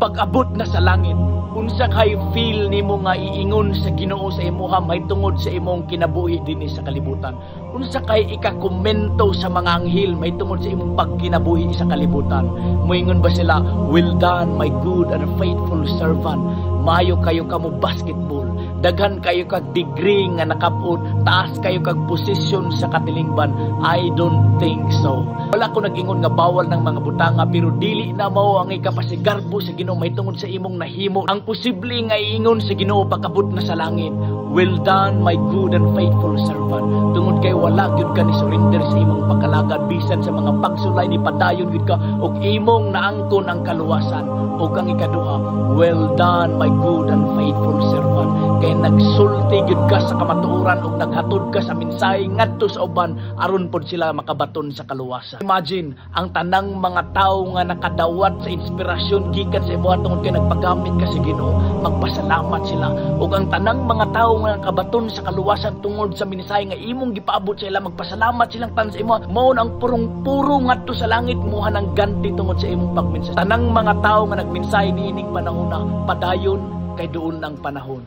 Pag-abot na sa langit, unsa kay feel nimo nga iingon sa Ginoo sa imuha mahitungod sa imong kinabuhi dinhi sa kalibutan? Unsa kay ikakomento sa mga anghel mahitungod sa imong pagkinabuhi sa kalibutan? Moingon ba sila, "Well done, my good and faithful servant"? Maayo kayo kamo basketball, daghan kayo kag degree nga nakapot, taas kayo kag posisyon sa katilingban. I don't think so. Wala ko nag-ingon nga bawal ng mga butanga, pero dili na mao ang ikapasigarbo sa Ginoo mahitungod sa imong nahimo. Ang posible nga iingon sa Ginoo pag-abot na sa langit, "Well done, my good and faithful servant." Tungod kay wala gyud ka ni surrender sa imong pagkalagad bisan sa mga pagsulay, ni padayon gyud ka og imong naangkon ang kaluwasan. Ug ang ikaduha, "Well done, my good and faithful servant." Kay nagsulti gyud ka sa kamatuoran ug naghatod ka sa mensahe ngadto sa uban aron pod sila makabaton sa kaluwasan. Imagine ang tanang mga tawo nga nakadawat sa inspirasyon gikan sa imuha tungod kay nagpagamit ka sa Ginoo, magpasalamat sila. Ug ang tanang mga tawo nga nakabaton sa kaluwasan tungod sa mensahe nga imong gipaabot sa ila, magpasalamat silang tanan sa imo. Mao na ang purong-puro ngadto sa langit muha ng ganti tungod sa imong pagmensahe. Tanang mga tawo nga nagmensahe niining panahon na, padayon kay duol ng panahon.